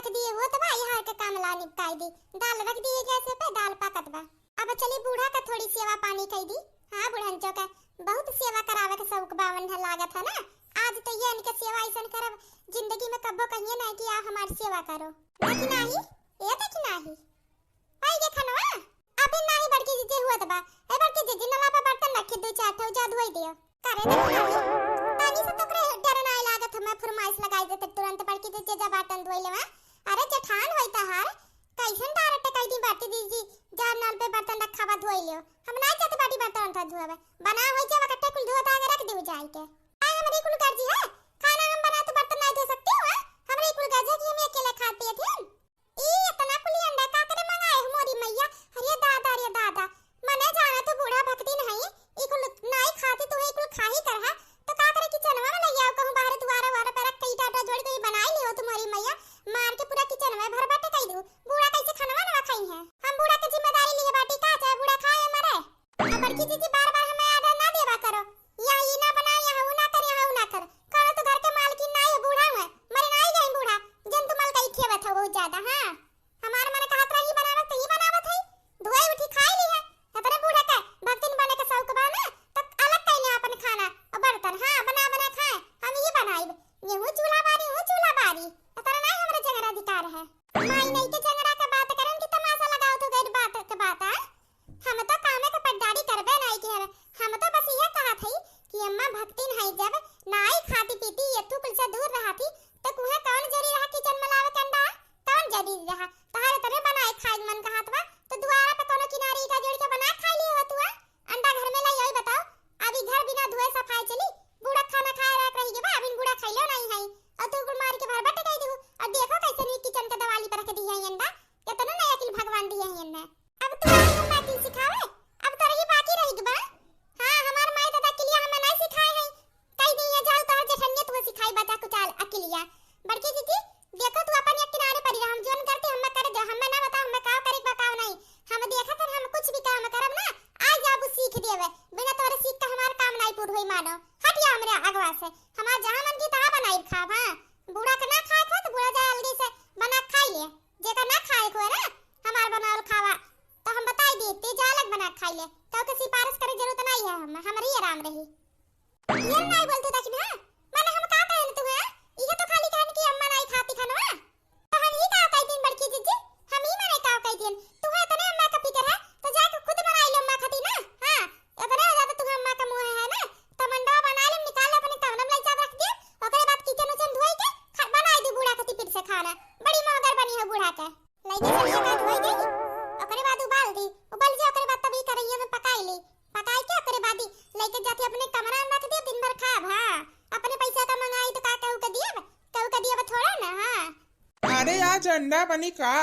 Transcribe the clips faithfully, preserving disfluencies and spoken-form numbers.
रख दिए होत बा, यहाँ के काम ला निपटाई दी। दाल रख दिए गैस पे, दाल पाकत बा। अब चली बूढ़ा का थोड़ी सेवा पानी कई दी। हाँ, बुढ़ंचो का बहुत सेवा करावे के शौक बावन है लागत है ना। आज तो ये इनके सेवा ऐसन करब, जिंदगी में कब्बो कहिए ना कि आ हमार सेवा करो। देखी नाही, ये देखी नाही। पाई के खनवा? अबे नाही बड़की जीजी हुआ त बा। ए बड़की जीजी, नला पे बर्तन रखी, दो चार ठो जा धोई दियो। करे देखी नाही। तानी से तो करे डर नाही लागत, हमें फरमाइश लगाई देते तुरंत बड़की जीजी जा बर्तन धोई लेवा। अरे जेठान होई तहार, कैसन डारट कई दी बाटी दीदी, जा नल पे बर्तन रखा बा, धोई लियो। हम नाई जात बाटी बर्तन उठा धोवे। बना होई जावा, कट्टे कुल धोता आगे रख दियो जाई के। आई हमरे कुल गर्जी है, खाना हम बना तो बर्तन नाई धो सकती हो, हैं? हमरे कुल गर्जी है कि हम अकेले खात पियत हन? ई इतना कुल अंडा का करे मंगाए हो मोरी मैया? अरे दादा रे दादा, मने जाना तू बूढ़ा भक्तिन है, ई कुल नाई खाती तू है, ई कुल खाही करहा, तो का करे किचनवा में लई आओ, कहूँ बाहर दुआरा वारा पे रख के ईटा आटा जोड़ के ई बनाई लियो तुम्हारी मैया, मार के पूरा किचनवा भर बट कई दू। बूढ़ा कैसे खानवा नवा खाई है? हम बूढ़ा के जिम्मेदारी लिए बाटी का, चाहे बूढ़ा खाए मरे। अब बड़की जीजी बार बार हमें आर्डर ना देवा करो, यहाँ ई ना बना, यहाँ ऊ ना कर, यहाँ ऊ ना कर। करो तो घर के मालकिन ना हो बूढ़ा हुए, मरे ना ही गई बूढ़ा, जन तू मलकई खेवत हो बहुत ज्यादा। हाँ, हमार मन कहत रही बनावत तो ही बनावत है, धोए उठी खाई ली है। अपने बूढ़ा के भक्तिन बने के शौक बा ना, तो अलग कइले अपन खाना और बर्तन। हाँ, बना बना खाए, हम ही बनाइब। ये हूँ चूल्हा बारी, हूँ चूल्हा बारी, इतना नहीं हमरे जंगरा अधिकार है। माई नहीं के जंगरा के बात करन कि तमाशा लगाओ तो गैर बात के बात है। हम तो कामे के पटदारी करबे नहीं के हवे। हम तो बस यह कहत हई कि अम्मा भक्तिन हई, जब नाई खाती पीती ये तू कुल से दूर रहती, तो कुहे कौन जरी रहा किचन में लावे के अंडा? कौन जरी रहा? तहार तने बनाए खाए के मन कहत बा, तो दुआरा पे कोनो किनारे ईटा जोड़ के बना खा लिए हो तू, आ? अंडा घर में लाई आई बताओ, अभी घर बिना धोए सफाई चली? बूढ़ा खाना खाए रह रही के बा, अभी बूढ़ा खैलो नहीं है, और तू कुल मार के भर बट कह दू, और देखो कैसे नी किचन के दवाली पर रख दी है अंडा, इतना नया किल भगवान दिए हैं इन्हें। अब तू आई अम्मा की सिखावे, अब तोर ही बाकी रही बा। हाँ, हमार माई दादा किलिया हमें नहीं सिखाए हैं। कई दिन ये जाओ तोहर जेठनिया तुहे सिखाई बता कुचाल अकिलिया। बड़की जीजी, देखो तू अपन एक किनारे पड़ी रह, हम जोन करते हमें करे दो, हमें ना बताओ हमें काव करे बा काव नहीं। हम देखा कर हम कुछ भी काम करब ना, आ जाबू सीख देवे, बिना तोरे सीख के हमार काम नहीं पूर होई मानो। हट जा हमरे अगवा से, हमार जहाँ मन की तहाँ बनाई खाब। हाँ, बूढ़ा के ना खाए खा तो बूढ़ा जाए अलगे से बना के खाई ले। जेका ना खाए को है ना हमार बनावल खावा, तो हम बताई दी, ते जा अलग बना के खाई ले। तो के सिफारिश करे जरूरत नहीं है, हम हमरी आराम रही। ये नहीं बोलते दक्षिणा, माने हम का कहन तू है? इहे तो खाली कहन कि अम्मा नहीं खाती खानवा। तो हम ही का कह दिन बड़की जीजी, हम ही माने का कह दिन? तू है तने अम्मा का फिकर है, तो जाके खुद बनाई लो अम्मा खाती ना। हाँ, इतने ज्यादा तू अम्मा का मुँह है ना, तो मंडवा बना ले, निकाल अपने तवनम लाई चाप रख दियो, ओकरे बाद किचन उचन धोई के खा-, बनाई दी बूढ़ा खाती फिर से खाना। बड़ी महगर बनी है बूढ़ा के। लइके सब्जिया का धोई गई, ओकरे बाद उबाल दी, उबल जाए ओकरे बाद तब ई करैया में पकाई ली, पकाई के ओकरे बाद ई लइके जाके अपने कमरा में रख दे, दिन भर खाब। हाँ, अपने पैसा का मंगाई तो का कहू के दियब, कहू के दियब थोड़ा ना। हाँ। अरे आज अंडा बनी का,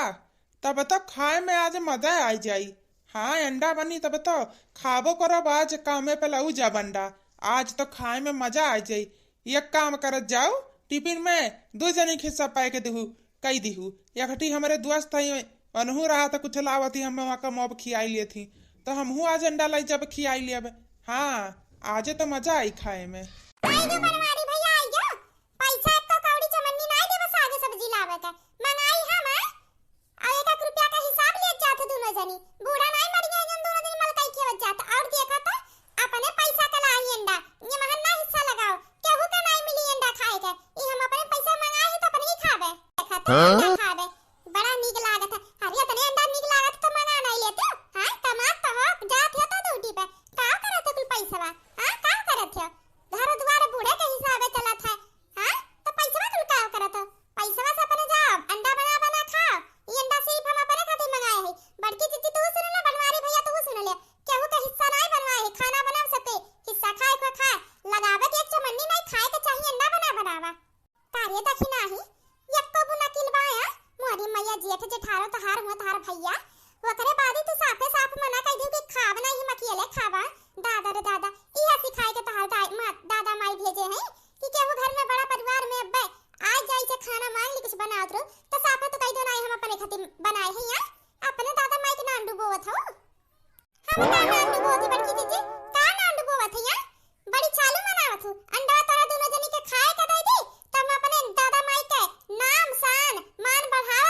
तब तो खाए में आज मजा आ जाई। हाँ अंडा बनी तब तो खाबो करब, आज कामे पे लऊ जाब अंडा, आज तो खाए में मजा आ जाई। एक काम करत जाऊ, टिफिन में दो जनी के हिस्सा पैक दिहू, कई दिहू। एकठी हमरे दोस्त हई, ओनहू रहा त कुछ लावत ही, हम वहाँ का मोब खियाई लेत ही, तो हमहू आज अंडा लाई जब खियाई लेब। हाँ, आजे तो मजा आई खाए में। आई जो बनवारी भैया, आई जो। पैसा एको कौड़ी चमन्नी नाई देबो साग सब्जी लावे के। मंगाई हम, आ एक एक रुपया का हिसाब ले जात दोनों जनी। बूढ़ा नाई मर गया, हम दोनों जनी मलकाई खेवत जात। और देखा तो, अपने पैसा का लाई अंडा, ये महन ना हिस्सा लगाओ, केहू का नाई मिली अंडा खाए के। ई हम अपने पैसा मंगाई तो अपने ही खाबे। देखा तो हाँ? अंडा खाबे, बड़ा नीक लागत है। अरे इतने अंडा नीक लागत तो मंगा नहीं लेते हो? हाँ, कमात तो हो, जात हो तो ड्यूटी पे, का करत हो कुल पैसवा? हाँ, का करत हो? घर द्वार बूढ़े के हिसाबे चलत है। हाँ, तो पैसवा कुल का करत हो? पैसवा से अपने जाओ, अंडा बना बना खाओ। ई अंडा सिर्फ हम अपने खातिर मंगाए है। बड़की जीजी तू सुन ले, बनवारी भैया तू सुन ले, केहू का हिस्सा नहीं बनवाए है। खाना बनाओ सबके हिस्सा, खाए को खाए, लगावे के एक चमन्नी नहीं, खाए के चाहिए अंडा बना बनावा। का रे दखिनाही, यक्को बुना किल बाया, मोरी मैया जेठ जेठारो तहार हुआ तहार भैया, ओकरे बाद ही तू साफे साफ मना कह दियो कि खाब नहीं, हम अकेले खाबा। दादा रे दादा, इहे सिखाए के तहार दाई, मा-, दादा माई भेजे हैं कि केहू घर में बड़ा परिवार में अब्बे आ जाई से खाना मांग ली, कुछ बनावत रहो, तो साफे तो कह दो नहीं, हम अपने खातिर बनाए हैं यार, अपने दादा माई के नाम डुबोवत हो। हम का नाम डुबोवत ही बड़की जीजी? का नाम डुबोवत है यार? बड़ी चालू मनावत हूँ। अंडा तोरा दोनों जनी के खाए का दे दी, तब हम अपने दादा माई के नाम, शान, मान बढ़ा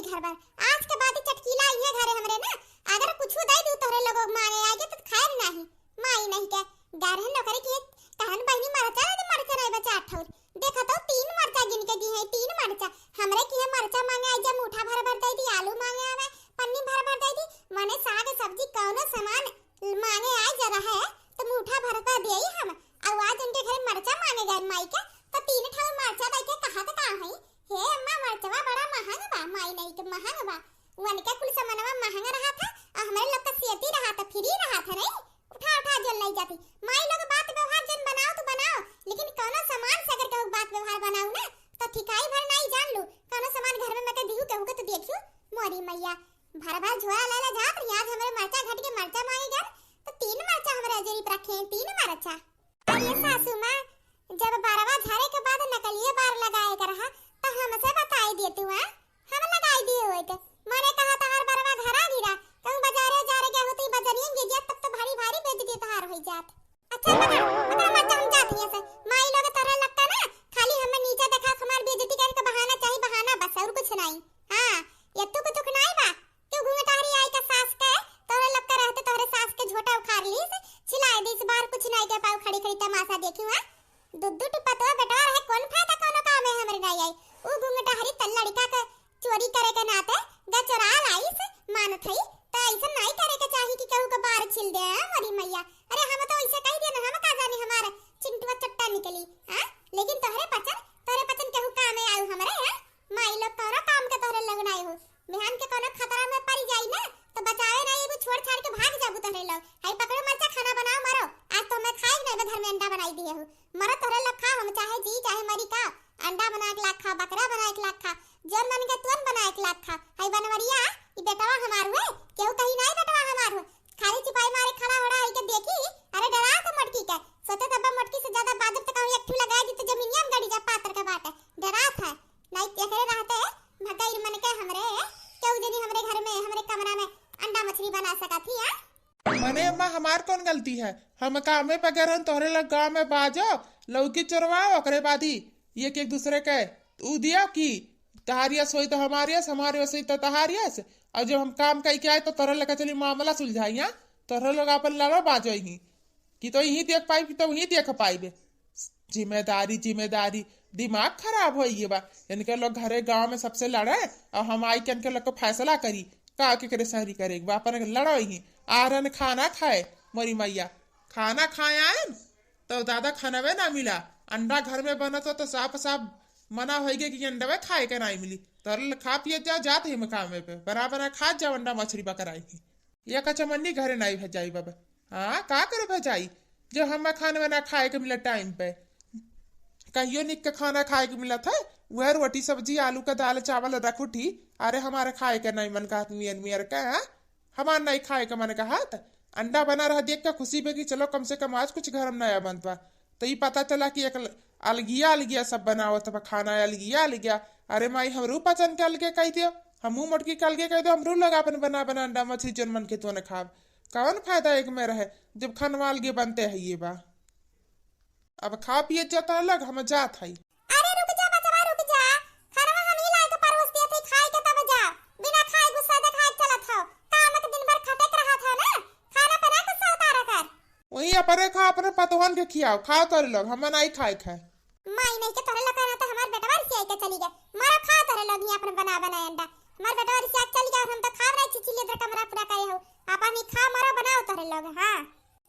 घर भर। आज के बाद चटकीला आई है घरे हमरे ना, अगर कुछ दे दू तोहरे लोगों मांगे आगे तो खाए नाही। माई नहीं के डर है नौकरी की। कहन बहिनी मरचा ना, मरचा नहीं बचा ठौर। देखा तो तीन मरचा गिन के दी है, तीन मरचा। हमरे की है मरचा मांगे आई जब मुठा भर भर दे दी, आलू मांगे आवे पन्नी भर भर दे दी, मने साग सब्जी कौनो सामान मांगे आई जरा है तो मुठा भर कर दे हम। और आज उनके घर मरचा मांगे गए माई के, तो तीन ठौर मरचा दे के कहा तो का है, हे अम्मा, मरचवा बड़ा महंग बा। माई नहीं के महंग बा। उनके कुल सामानवा महंग रहा था, आ हमरे लोग का सेती रहा था, फ्री रहा था, नहीं? उठा उठा जल नहीं जाती। माई लोग बात व्यवहार जन बनाओ तो बनाओ, लेकिन कौनो सामान से अगर कहू बात व्यवहार बनाऊ ना, तो ठिकाई भर नहीं जान लू। कौनो सामान घर में मत दिहू, कहू के तो देखियो, मोरी मैया, भर भर झोला ले ले जात रही, आज हमरे मरचा घट के मरचा मांगे गए, तो तीन मरचा हमरे अजरी पर रखे हैं, तीन मरचा। अरे सासू माँ, जब बारवा झारे के बाद नकलिए बार लगाए के रहा, तो हमसे बताई दे तू, हाँ? हम लगाई दिए होइत। मने कहा तहार बरवा घरा गिरा, कहूँ बाजारे जा रे गए होती, बजरियन गिर जात, तब तो भारी भारी बेइज्जती तहार होई जात। अच्छा, पकड़, पकड़, मत जा, हम जात हियां से। माई लोग तोहरे लक्का ना, खाली हमें नीचे देखा, हमार बेइज्जती करे के बहाना चाही, बहाना बस, और कुछ नहीं। हाँ, ये तू कुछ नहीं बा। क्यों घूंघटहरी आई का सास के? तोहरे लग के रहते तोहरे सास के झोटा उखाड़ लीस, छिलाए दीस, बाहर कुछ नहीं के पाऊ, खड़ी खड़ी तमाशा देखी, हाँ? दुद्दू टुपतवा बेटवा रहे, कौन फायदा कौनो काम है हमरे नहीं आई। ऊ घूंघटहरी त लड़का के चोरी करे के नाते गा चोरा लाइस, मानत हई, त ऐसा नहीं करे के चाही कि केहू के बार छिल दे, हाँ, मोरी मैया। अरे हम तो ऐसे कह दिए ना, हम का जानी हमार चिंटुआ चट्टा निकली, हाँ? लेकिन तोहरे पचन, तोहरे पचन केहू काम में आऊ हमरे, हाँ? माई लोग कौनो काम के तोहरे लोग नहीं हो। बिहान के कौनो खतरा में पड़ जाई ना, तो बचावे ना एगो छोड़ छाड़ के भाग जाबू तोहरे लोग। हई पकड़ो मरचा, खाना बनाओ, मरो। आज तो हमें खाए नहीं, घर में अंडा बनाई दिए हो। मरो तोहरे लोग, खा, हम चाहे जी चाहे मरी का। अंडा बना के लाग खा, बकरा बना के लाग खा, जौन मन के तुअन बना के लाग खा। हई बनवरिया, ई बेटवा हमार हुए, केहू कहीं नहीं बेटवा हमार हुए। खाली चिपाई मारे खड़ा हो रहा है के देखी, अरे डरा तो मोटकी के। सोचे तब मोटकी से ज्यादा बाजब तो कहूँ एक ठू लगाए दी तो जमीनिया में गड़ी जा पातर के बाटे। डरा था। नहीं एकरे रहते भगैर मन के हमरे, केहू जनी हमरे घर में, हमरे कमरा में अंडा मछली बना सकत ही, हाँ? मने अम्मा, हमार कौन गलती है? हम कामे पे गए रहन, तोहरे लग गाँव में बाजो, लौकी चोरवाओ, ओकरे बाद ही एक एक दूसरे के ऊ दिया कि तहार यस होई तो हमार यस, हमार यस होई तो तहार यस। और जब हम काम कई के आए तो तोहरे लग चली मामला सुलझाई, हाँ? तोहरे लोग अपन लड़ो बाजो ही कि तो यही देख पाई कि तो वही देख पाई बे। जिम्मेदारी, जिम्मेदारी, दिमाग खराब हो ये बा। इनके लोग घरे गांव में सबसे लड़े और हम आई के इनके लोग को फैसला करी का केकरे सहरी करे के बा, अपन लड़ो ही। आरन खाना खाए, मोरी मैया, खाना खाए आयन तो दादा खानवे ना मिला। अंडा घर में बनत हो तो साफ साफ मना होई गए कि अंडवे खाए के नहीं मिली। तर खा पिए जा, जात ही मकामे पे बना बना खा जा अंडा मछली बकराई ही। या कचमन्नी घरे नाई भेजाई बाबा। हाँ, का करे भेजाई, जब हमें खाना वाना खाए के मिला टाइम पे। कहियो निक के खाना खाए के मिलत है, वह रोटी सब्जी आलू का दाल चावल रख उठी। अरे हमारे खाए के नहीं मन कहत मियर मियर के, हाँ? हमार नहीं खाए के मन कहत। अंडा बना रहा देख के खुशी बे कि चलो कम से कम आज कुछ घर में नया बनत बा। तो ई पता चला कि एक ल-, अलगिया अलगिया सब बनावत बा खाना, अलगिया अलगिया। अरे माई, हमरू पचन के अलगे कह दियो, हमहू मोटकी के अलगे कह दियो, हमरू लोग अपन बना बना अंडा मछली जौन मन के तोने खाब। कौन फायदा एक में रहे जब खानवा अलगे बनते है ये बा। अब खा पिए जाता अलग, हम जात हई। अरे रुक जा बचवा, रुक जा, खानवा हम ही लाए के परोस दिए थे, खाए के तब जा। बिना खाए गुस्सा देखाए चलत हो, काम के दिन भर खटे के रहा था ना, खाना पना गुस्सा उतारा कर। वही अपने खा, अपने पतोहन के खियाओ, खाओ तोरे लोग, हमें नहीं खाए खाए। माई नहीं के तोरे लोग कहना तो हमार बेटवा रिसियाई के चली गए। मारा खाओ तोरे लोग ही अपन बना बनाए अंडा। हमार बेटवा रिसिया के चली गए और हम तो खाब नहीं, चिचिली इधर कमरा पूरा करे हो। अपन ही खा, मारो, बनाओ तोरे लोग, हाँ।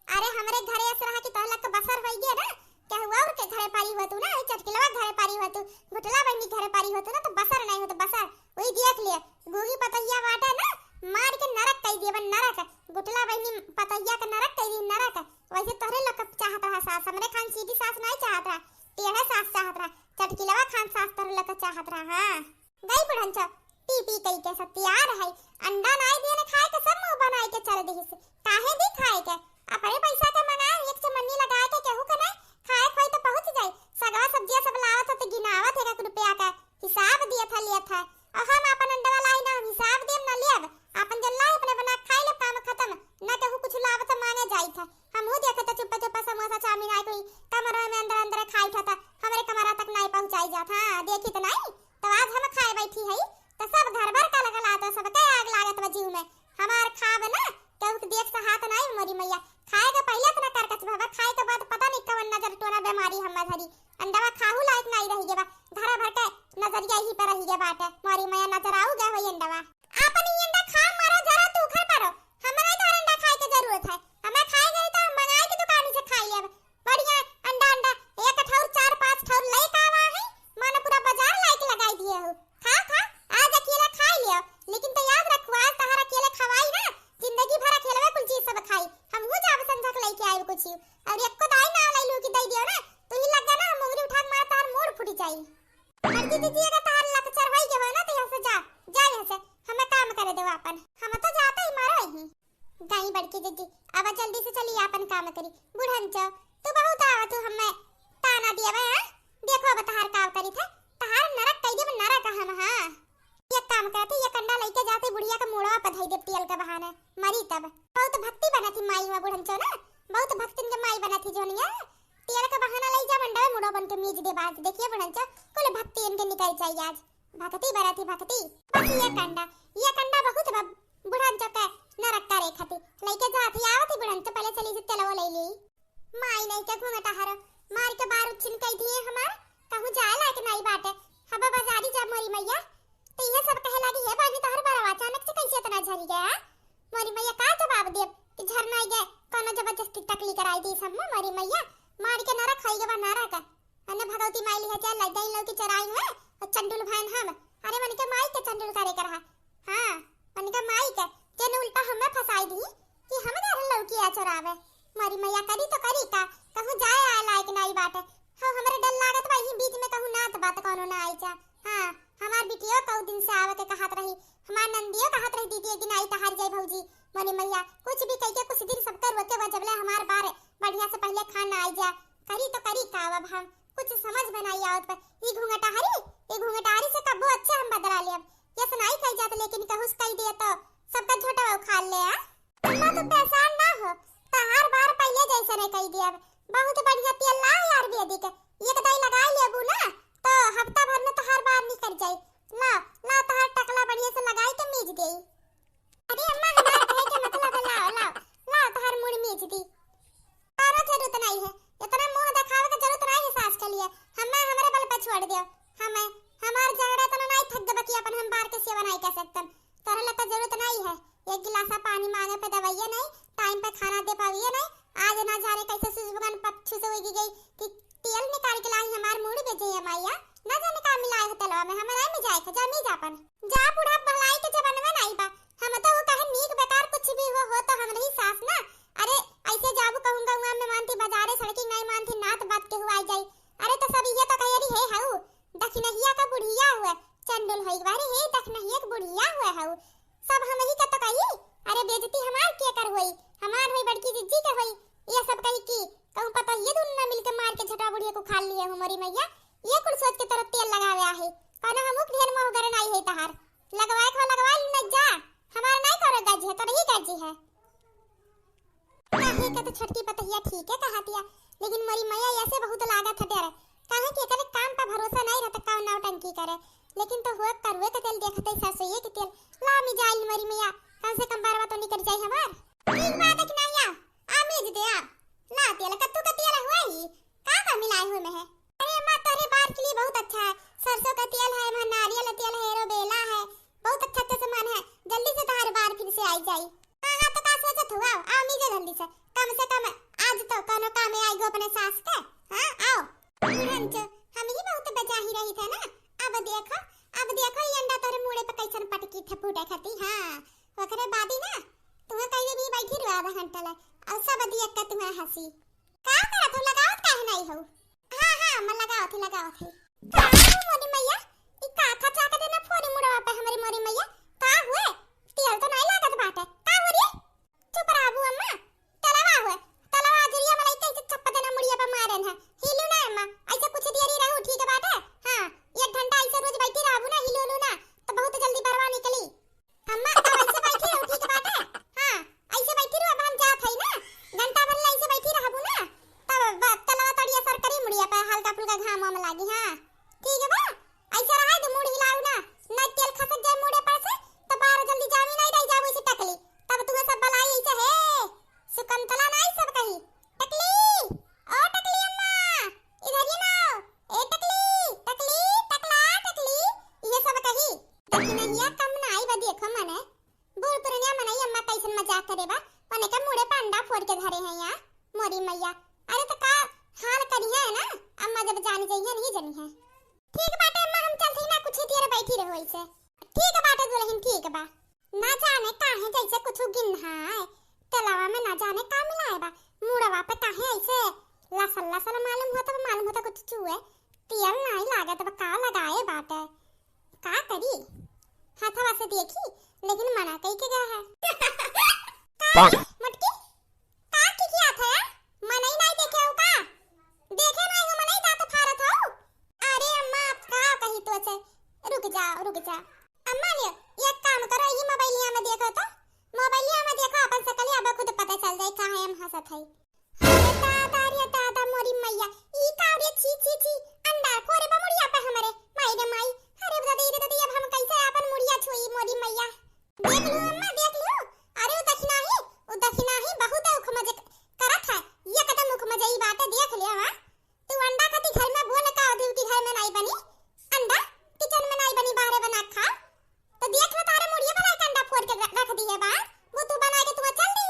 अरे हमरे घरे ऐसे रहा कि तोरे लोग के बसर होई गए ना, केहू और के घरे पारी होतू ना, चटकिलवा घरे पारी होतू, गुटला बहनी घरे पारी होतू ना, तो बसर नहीं होतू, बसर। वही देख लिए, गूगी पतहिया बाटे ना, मार के नरक कई देबन, नरक। गुटला बहनी पतहिया के नरक कई दी, नरक। वैसे तोहरे लोग के चाहत रहा सास, हमरे खान सीधी सास नहीं चाहत रहा, टेढ़े सास चाहत रहा, चटकिलवा खान सास तोहरे लोग के चाहत रहा। हाँ, गई बुढ़न सब पी पी कई के सब तैयार है, अंडा नहीं दिए ने खाए के, सब मुंह बनाए के चल दिहिस। काहे दी खाए के? अपने पैसा के मंगाए, एक चमन्नी लगाए के केहू के नहीं, खाए खोई तो पहुंच जाई। सगवा सब्जिया सब लावत हो तो गिनावत है एक रुपया का, हिसाब दिए था, लिए था। और हम अपन अंडवा लाई ना, हम हिसाब देम ना लेब, अपन जन लाई अपने बना खाई लेब, काम खत्म। ना केहू कुछ लावत मांगे जाई था, हमहू देखे तो चुप्पा चुप्पा समोसा चाउमीन आई कोई कमरा में अंदर अंदर खाई था, हमरे कमरा तक नहीं पहुंचाई जात। हाँ, देखी तो नहीं, तो आज हम खाए बैठी है, तो सब घर भर का जीव में। हमार खाब ना, केहू के देख सहात नाई मोरी मैया। खाए के पहिले इतना करकस बा, खाए के बाद पता नहीं कवन नजर टोना बीमारी हम्मा धरी। अंडवा खाहू लायक नाई रहि गए बा, घरा भर के नजरिया यही पर रहि गए बाटे। मोरी मैया नजर आऊ गए होई अंडवा। आपन ई अंडा खा, मरो, जरो, तू घर परो। हमें नहीं तोहर अंडा खाए के जरूरत है। हमें खाए गई तो हम मंगाए के दुकान से खाई लेब। बढ़िया अंडा, अंडा एक ठौर चार पाँच ठौर लेके आवा है, मानो पूरा बाजार लाइक लगाई दिए हो। खा, खा, आज अकेला खाई लियो, लेकिन तो याद रखो, आज तहार अकेले खवाई ना, जिंदगी भर अकेलवे कुल चीज सब खाई। हमहू जाब संझक लेके आए कुछ, और एको दाई ना लैलू कि दे दियो ना, तू ही लग गया ना, मुंगरी उठा के मार, तहार मूड़ फूट जाई। बड़की दीदी, अगर तहार लकचर होई के हो ना, तो यहाँ से जा, जा यहाँ से, हमें काम करे दो आपन। हम तो जाते ही मरो ही। गई बड़की दीदी, अब जल्दी से चली आपन काम करी। बुढ़न चो, तू बहुत आवत हो, हमें ताना दिया बा, हाँ? देखो अब तहार का करी थे, तहार नरक कई देब, नरक हम, हाँ। ये काम करती, ये कंडा लेके जाते बुढ़िया के मुड़वा पर धई देब तेल के बहाने, मरी तब। बहुत भक्ति बनत ही माई में बुढ़न चो ना, बहुत भक्तिन के माई बनत ही जोनिया। तेल के बहाना लई जा मंडवे मुड़ो बन के मीज दे बाज। देखिए बुढ़न चो, कुल भक्ति इनके निकल जाई आज। भक्ति बरत ही भक्ति। बस ये कंडा, ये कंडा बहुत बा बुढ़न चो के नरक करे खाती। लइके जात ही आवत ही बुढ़न चो, पहले चली से तेलवो ले ली। माई नहीं के घूंघटा हरो, मार के बार उछिन कई दिए हमार, कहूँ जाए लायक नहीं बाटे। हबा बाजारी जा मोरी मैया, तो ये सब कहे लागी, "हे बाजी, तोहर बरवा अचानक से कैसे इतना झरी गया?" मोरी मैया का जवाब देब कि झरना ही गए, कोनो जबरदस्ती टकली कराई दी सब में। मोरी मैया मार के नरक होई गवा नरक। अने भगवती माई लिहा चल लग गई लौकी चराई हुए और चंडुल भान हम। अरे मन के माई के चंडुल करे कर रहा। हाँ, मन के माई के जेन उल्टा हमें फंसाई दी कि हम जा रहे लौकी आ चरावे। मोरी मैया करी तो करी का, कहूँ जाए आए लायक नाई बाटे। हाँ, हमरे डर लागत बा, यही बीच में कहूँ नात बात कोनो ना आई जा। हाँ, हमार बिटियो कऊ दिन से आवे के कहत रही, हमार नंदियो कहत रही, "दीदी, एक दिन आई तहार जाई भौजी।" मोरी मैया कुछ भी कह के कुछ दिन सबके रोके बा, जबले हमार बार बढ़िया से पहले खाना आई जा। करी तो करी का अब हम, कुछ समझ में नहीं आवत बा। ई घूंघटारी, ई घूंघटारी से कब्बो अच्छे हम बदला लेब। ये सुनाई कही जात, लेकिन कहूस कही दे तो सबका झोटा उखाड़ ले, आ? अम्मा, तू परेशान ना हो, तहार बार पहले जैसे नहीं कही दिया। बहुत बढ़िया तेल ला आयुर्वेदिक, एक दाई लगाई लेबू ना, तो हफ्ता भर में तहार बार निकल जाई। ला, ला, तहार टकला बढ़िया से लगाई के मीज देई। अरे अम्मा, हमार कहे के मतलब है, लाओ, लाओ, लाओ, तहार मुड़ मीज दी। तोरो जरूरत नहीं है, इतना मुंह दिखावे के जरूरत नहीं है सास के लिए। हमें हमरे बल पे छोड़ दियो। हमें, हमार झगड़ा इतना नहीं थक गबा कि अपन हम बार के सेवा नहीं कर सकतन। तोरे ला तो जरूरत नहीं है, एक गिलासा पानी मांगे पे दवाइया नहीं, टाइम पे खाना दे पाविए नहीं। आज ना जाने कैसे सुजबगन पक्षु से उगी गई कि तेल निकाल के लाई हमार मूड़ी बेचे है माइया। ना जाने का मिलाए हो तेलवा में, हमें नहीं मिजाए थे, जा मीज अपन। जा बूढ़ा, भलाई के जमानवा नहीं बा। हम तो वो कहे नीक बेकार कुछ भी हो, हो तो हमरे ही सास ना। अरे ऐसे जाबू कहूँ गौवा में मानती बाजारे सड़की नहीं मानती नात बात के हुआ जाई। अरे तो सब ये तो कहे रही है हऊ, दखिनहिया का बुढ़िया हुए, चंडुल होई बारे हे दखिनहिया के बुढ़िया हुए हऊ। सब हमही का तो कही, अरे बेइज्जती हमार के कर होई, हमार होई बड़की जिज्जी के होई। ये सब कही कि कहूँ पता ये दुनू ना मिलके मार के झटा बुढ़िया को खा लिए हो मोरी मैया। ये कुल सोच के तरफ तेल लगावे आहे, कौनो हमू के ढेर मोह गरन आई है तहार। लगवाए खो लगवा न जा, हमार नहीं करो गज है, तोर ही गज है। काहे का तो छोटकी पतहिया ठीक है कहतिया, लेकिन मोरी मैया ऐसे बहुत लागत है डर। काहे कि एकरे काम पर भरोसा नहीं रहता, का नौटंकी करे। लेकिन तो हुआ करुए के तेल देखते ही सरसोइये के तेल ला मिजाइल मोरी मैया, कम से कम बारवा तो निकल जाई हमार। ठीक बात है कि नहीं आ, आ मीज दे आ। ला तेल, कद्दू का तेल हुआ ही, का का मिलाए हुए में है? अरे अम्मा, तोरे बार के लिए बहुत अच्छा है, सरसों का तेल है, वहाँ नारियल का तेल है, एलोवेरा है, बहुत अच्छा अच्छा सामान है। जल्दी से तहार बार फिर से आई जाई। हाँ, हाँ, तो का सोचत हुआ? आओ मीजे जल्दी से, कम से कम आज तो कोनो काम में आई गो अपने सास के। हाँ, आओ। बुढ़न चो, हम ही बहुत बेजाही रही थे ना। अब देखो, अब देखो ये अंडा तोरे मुड़े पे कैसन पटकी थे फूटे खाती। हाँ, ओकरे बाद ही ना तुम्हें कहीं भी बैठी रहो आधा घंटा ले, और सब दिया का तुम्हें हंसी। का करत हो, लगावत काहे नहीं हो? हाँ, हाँ, मैं लगावत ही, लगावत ही। का हो मोरी मैया, ई का खचा के देना फोरी मुड़वा पे हमरी मोरी मैया? का हुए? तेल तो नहीं लागत बाटे। का हो रे? चुप रहबू अम्मा। तलवा हुए, तलवा अजरिया में लइके ऐसे छप्पा देना मुड़िया पे मारन है। हिलू ना अम्मा, ऐसे कुछ देरी रहू, ठीक बाटे? हाँ, एक घंटा ऐसे रोज बैठी रहबू ना, हिलू लू ना, तो बहुत जल्दी बरवा निकली। अम्मा, अब ऐसे बैठी रहू, ठीक बाटे? हाँ, ऐसे बैठी रहू, अब हम जात हई ना, घंटा भर ला ऐसे बैठी रहबू ना, तब ब-, तलवा तड़िया सर करी मुड़िया पे, हल्का फुल्का घाम वाम लागी। हाँ, ठीक है बा, ऐसे रहा तो मुड़ हिलाऊ ना, ना तेल खसक जाए मुड़े पर से, तो बार मने बूढ़ पुरनिया मनई अम्मा कैसन मजाक करे बा, ओने के मुड़े पे अंडा फोड़ के धरे हैं यहाँ, मोरी मैया। अरे तो का हाल करिहे ना, अम्मा जब जान जइहे, नहीं जनिहे। ठीक बाटे अम्मा, हम चलते ही ना, कुछ ही देर बैठी रहो ऐसे। ठीक बाटे दुल्हन, ठीक बा। ना जाने काहे जैसे कुछ गिन्हाए, तेलवा में ना जाने का मिलाए बा, मुड़वा पे काहे ऐसे लसल लसल मालूम होता, मालूम होता कुछ चुए, तेल नाई लागत बा, का लगाए बाटे, का करी? हाथवा से देखी, लेकिन मना कई के गया है। का रे, मोटकी? का किकियात है? मनई नाई देखे हो का? देखे नाई हो मनई, दांत फारत हो? अरे अम्मा, अब का कही तो से? रुक जा, रुक जा। अम्मा लियो, एक काम करो, यही मोबाइलिया में देखो तो। मोबाइलिया में देखो, अपन सकलिया अब खुद पता चल जाए काहे हम हंसत है। अरे दादा रे दादा, मोरी मैया, ई का रे, छी, छी, छी, अंडा फोरे बा मुड़िया पे हमरे, माई रे माई, अरे दादा, रे दादा, अब हम कैसे अपन मुड़िया छुई, मोरी मैया। देख लियो अम्मा, देख लियो, अरे उ दखिनाही, उ दखिनाही बहुत है उखमज करत है, एकदम उखमजई बाटे, देख लियो, हाँ? तू अंडा खाती घर में बोल का होती कि घर में नाई बनी अंडा, किचन में नाई बनी, बाहरे बना खा। तो देख लो, तारे मुड़िए बना के अंडा फोड़ के र-, रख दी है बाहर, वो तू बना के तू चल दी।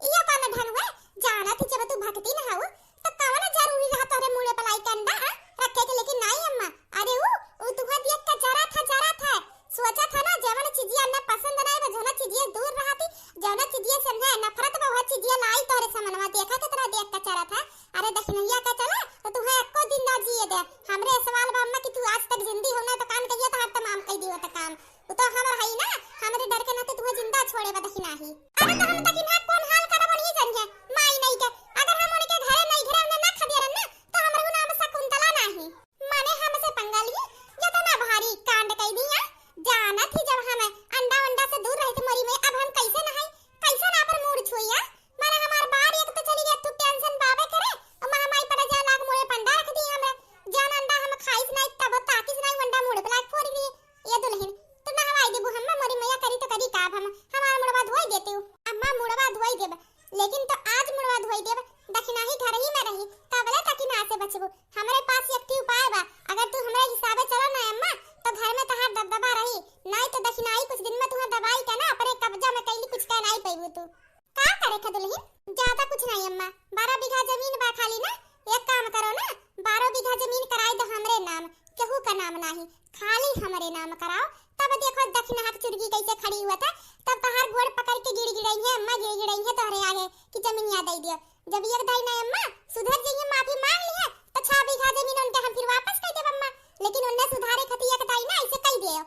इयो कौन ढंग हुए? जाना थी जब तू भक्ति न हऊ, तो कवन जरूरी रहा तोरे मुड़े बलाई के अंडा, हाँ, रखे के? लेकिन नाई अम्मा, अरे उ, उ तुहे देख के जरा था, जरा था, सोचा था ना, जवन चीजिया ना पसंद ना है, जवन चीजिया दूर रहती, जवन चीजिया से ना नफरत बा, वह चीजिया लाई तोरे समनवा, देखा कितना देख के चरा था। अरे दखिनैया का चला, तो तुहे एको दिन ना जिए दे। हमरे सवाल बा अम्मा कि तू आज तक जिंदी हो ना, तो कान कहिए तो हर तमाम कह दियो तो काम। उ तो हमर हई ना, हमरे डर के नाते तुहे जिंदा छोड़े बा दखिनाही। अरे तो हम दखिना कौन हाल करब नहीं जानिए, माई नहीं के। अगर हम उनके घरे नहीं घरे उन्हें ना खदिया रहन ना, तो हमरो नाम शकुंतला नहीं। माने हमसे पंगा लिए, इतना भारी कांड कई दिया। जानत ही जब हम अंडा वंडा से दूर रहते मरी में, अब हम कैसे नहाई, कैसे ना अपन मूड़ छुइया? माने हमार बार एक तो चली गया, तू टेंशन बाबे करे, और महामाई पर जा लाख मोरे पंडा रख दी हमरा। जान अंडा हम खाइस नहीं, तब ताकिस नहीं, वंडा मूड़ पे लाग फोड़ दी। ये दुल्हन, तू नहवाई देबू, हम मोरी मैया करी तो करी का, अब हम हमार मुड़वा धोई देते हो। अम्मा मुड़वा धोई देब, लेकिन तो आज मुड़वा धोई देब, दखिनाही घर ही में रही, तबले दखिना से बचबू। हमरे पास एक ठे उपाय बा, अगर तू हमरे हिसाबे चलो ना अम्मा, तो घर में तहार दबदबा रही, नहीं तो दखिनाही कुछ दिन में तुहे दबाई के ना अपने कब्जा में कैली कुछ कह नहीं पैबू तू। का करे ख दुल्हन? ज्यादा कुछ नहीं अम्मा, बारह बीघा जमीन बा खाली ना, एक काम करो ना, बारह बीघा जमीन कराई दो हमरे नाम, केहू का नाम नाही, खाली हमरे नाम कराओ। तब देखो दखिनहा के चुरगी कैसे खड़ी हुआ था, तब तोहार गोड़ पकड़ के गिड़गिड़ाई है अम्मा, गिड़गिड़ाई है तोहरे आगे कि जमीनिया दे दियो। जब एक दाई ना अम्मा सुधर जाइए, माफी मांग ली है, तो छह बीघा जमीन उनके हम फिर वापस कर देब अम्मा, लेकिन उन्हें सुधारे खातिर एक दाई ना ऐसे कह दियो।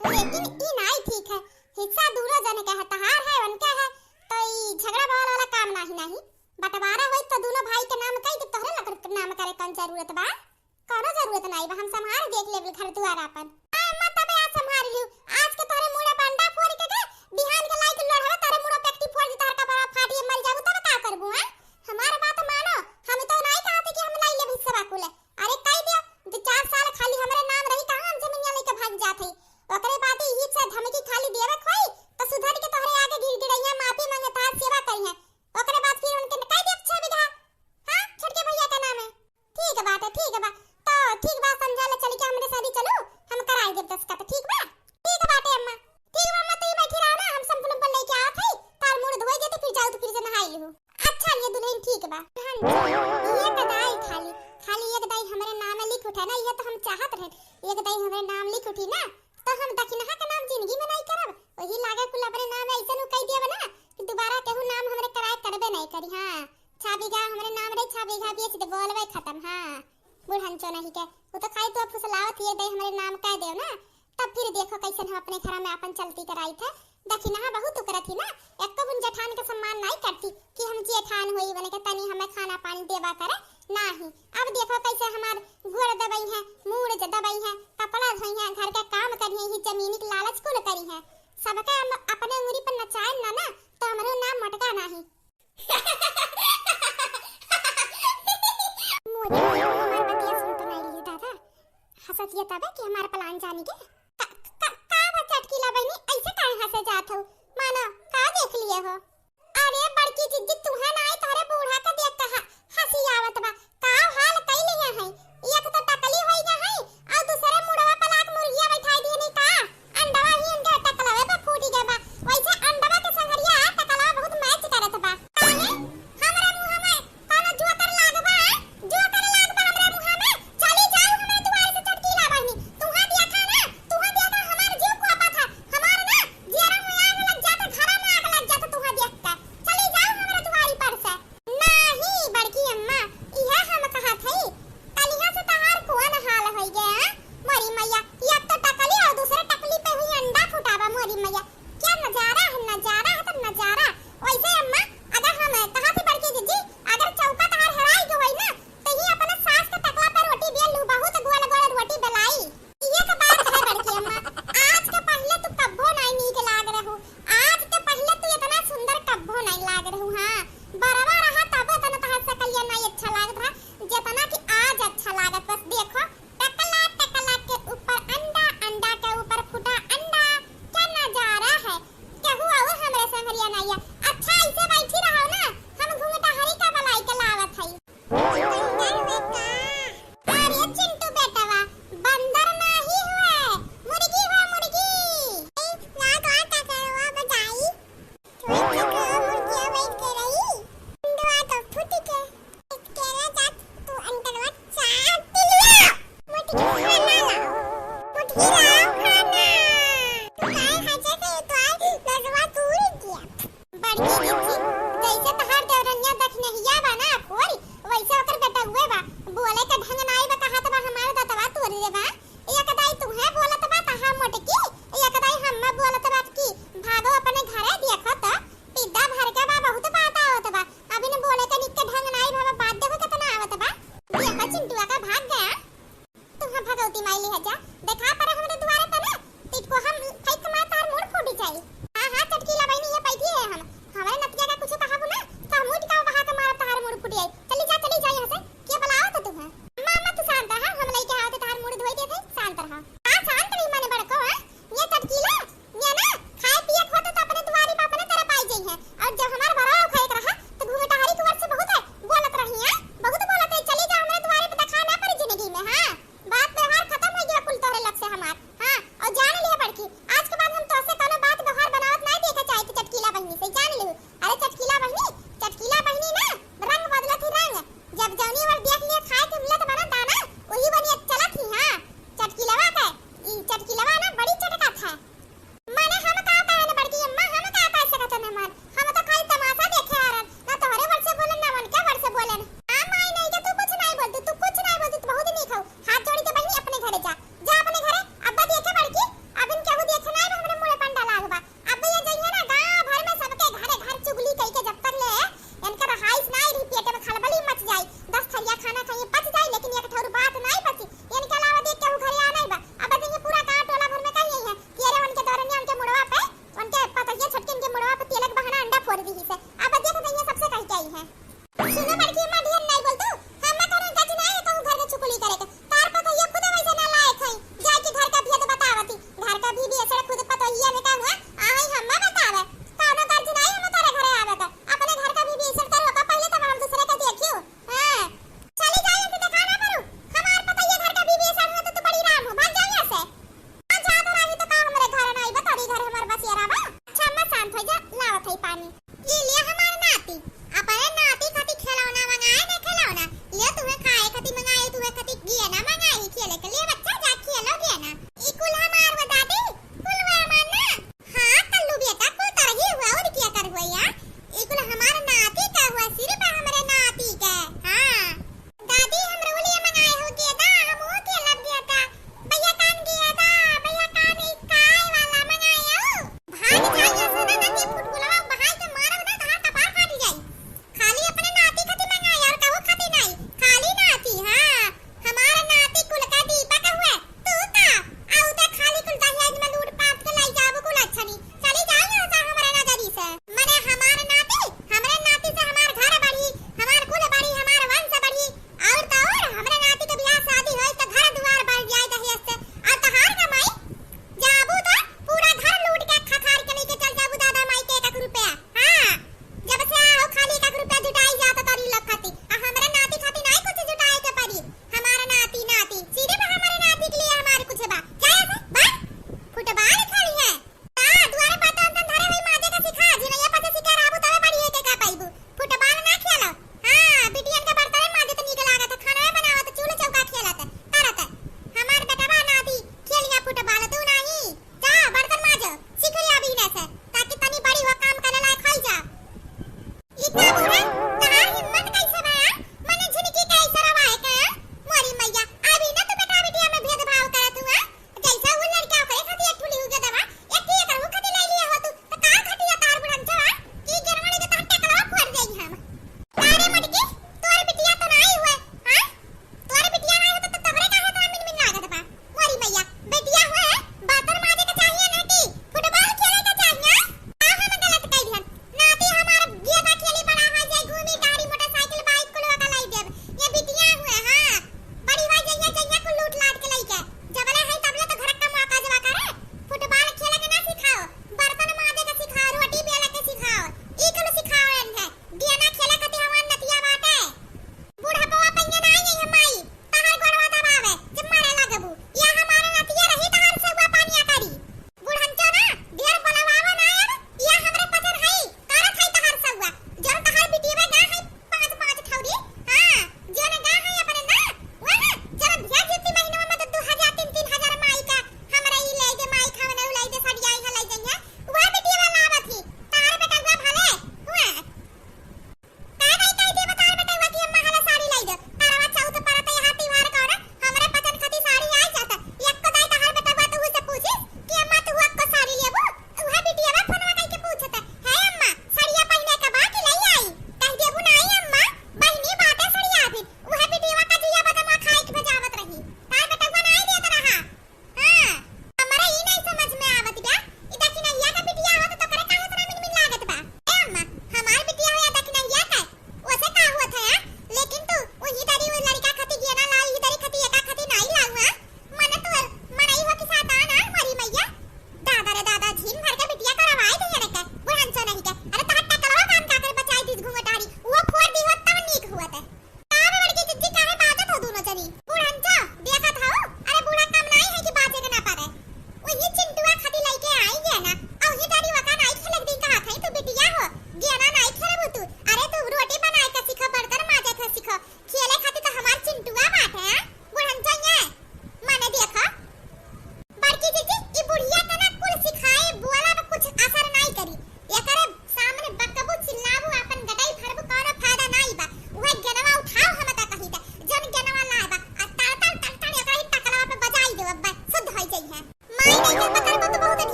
लेकिन ई नाई ठीक है, हिस्सा दूनो जने के है, तहार है, उनके है, तो ई झगड़ा बवाल वाला काम नाही, नाही। बंटवारा होई तो दूनो भाई के नाम कई दे, तोहरे लकर के नाम करे कौन जरूरत बा? कौनो जरूरत नाई बा, हम संभार देख लेबे घर दुआर आपन। आ अम्मा, तबे आज संभार लियो, आज के तोहरे मुड़ा बंडा फोड़ के दे, बिहान के लाई के लोढ़वा तोहरे मुड़ा पेकटी फोड़ दे, तोहर कपड़ा फाटी मर जाबू, तब का करबू, हाँ? हमार बात मानो, हम तो नाई कहते कि हम लाई लेबे हिस्सा कुल। अरे कह दियो, दो चार साल खाली हमरे नाम रही, कहाँ हम जमीनिया लेके भाग जात हई? ओकरे बाद यही से धमकी खाली देवे के होई, तो सुधर के तोहरे आगे गिड़गिड़ैया माफी मांगे, तोहार सेवा करिहे। ओकरे बाद फिर उनके कह दियो छह बीघा, हाँ, छोटके भैया के नाम है। ठीक बात है, ठीक बा। तो ठीक बा, संझा ले चल के हमरे सारी चलू, हम कराई देब दस्तखत, ठीक बा? ठीक बाटे अम्मा। ठीक बा अम्मा, तू ही बैठी रहो ना, हम संपल उम्पल लेके आवत हई, तार मुड़ धोई देते, फिर जाऊ तो फिर से नहाई लिहू। अच्छा, ये दुल्हन ठीक बा। हाँ, ये तो दाई खाली, खाली एक दाई हमरे नाम लिख उठे ना, ये तो हम चाहत रहे, एक दाई हमरे नाम लिख उठी ना, तो हम दखिनहा के नाम जिंदगी में नहीं करब। वही लागे कुल अपने नाम ऐसे नु कह दिया ना कि दोबारा केहू नाम हमरे कराए करबे नहीं करी। हाँ, छह बीघा हमरे नाम रहे, छह बीघा बेच दे, बोलबे खत्म। हाँ, बुढ़न चो नहीं के, वो तो खाई तो फुसलावत ये दाई हमरे नाम कह दे ना, तब फिर देखो कैसन हम अपने घर में अपन चलती कराई थे। दखिनहा बहुत उकरत ही ना, एको बुन जेठान के सम्मान नाई करती कि हम जेठान होई बने के तनी हमें खाना पानी देबा करे, नाही। अब देखो कैसे हमार गोड़ दबाई है, मूड़ ज-, दबाई है, कपड़ा धोई है, घर के काम करी है, ही जमीनी के लालच कुल करी है। सबके हम अपने उंगली पर नचाए ना ना, तो हमरो नाम मोटका नाही। मोरे मोरे हमार बतिया सुन तो नहीं ली दादा। हंसत ये तबे कि हमार प्लान जानी के। का, का, का बा चटकीला बहनी, ऐसे काहे हंसे जात हो? मानो, का देख लिए हो? अरे बड़की जिज्जी, तुहे नाई तोहरे बूढ़ा के देख के ह-, हंसी आवत बा। का हाल कई लिए है? एक तो टकली होई गए है, और दूसरे मुड़वा पलाक मुर्गिया बैठाई दिए नहीं का? अंडवा ही उनके टकलवे पे फूट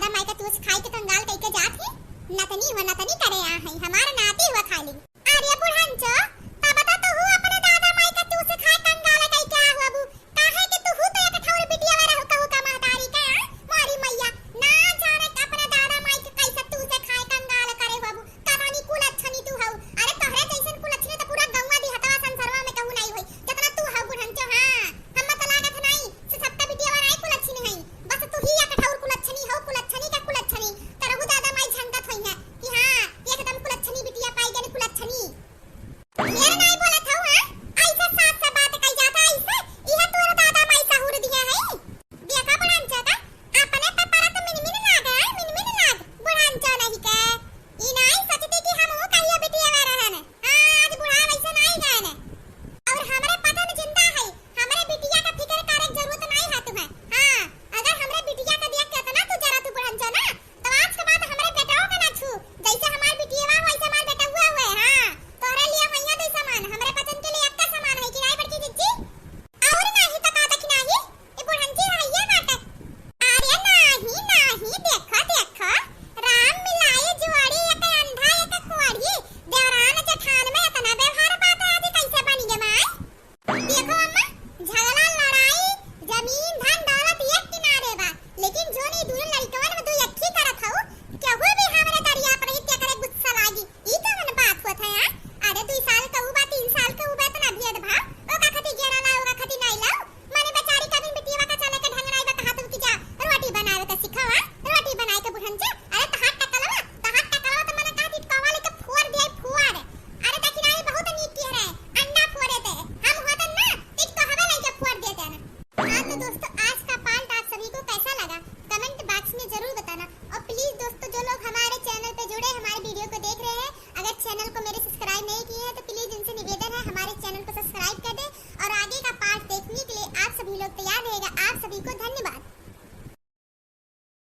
माई का चूस खाई के कंगाल कई के जात है। नतनी हुआ नतनी करे आ है, हमार नाती हुआ खाली।